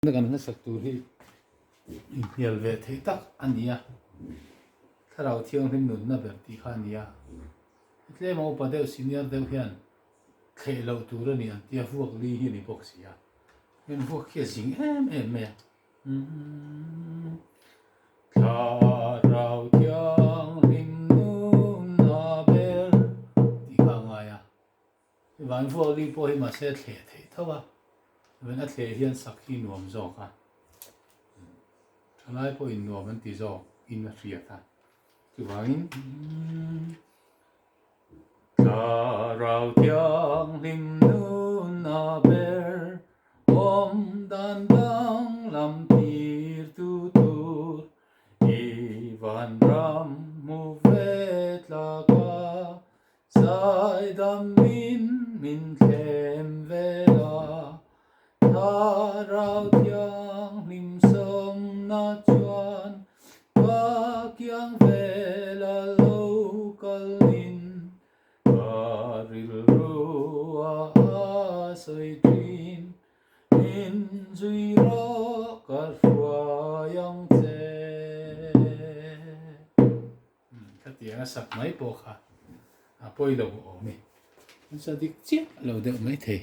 Tuna kan hmasak tur hi inhnial ve theih tak a ni a, Thlarau Thianghlim nunna ber tih kha a ni a. Tlema upa deuh senior deuh hian thleh loh tur a ni an tia vuak li hi a ni bawk si a, heng vuak hi a zing em em mai a. Thlarau Thianghlim nunna ber tih kha a ngai a. Van vuak li pawh hi mahse a thleh theih tho a, chuan a thleh hian sak hi nuam zawk a, thalai pawhin nuam an ti zawk in a hriat a, chuvangin Thlarau Thianghlim nunna ber awm dan danglam tir tu tur i vanram hmu ve tlak a. Zaidamin min thlem vel a, Thlarau Thianghlim sawmna chuan ka kiang vel a lo kalin ka rilru a a sawi thin, min zui rawh ka hruai ang che. Khatiang a sak mai pawh kha a pawi lo awm e. An sa dik chiah lo deuh mai thei.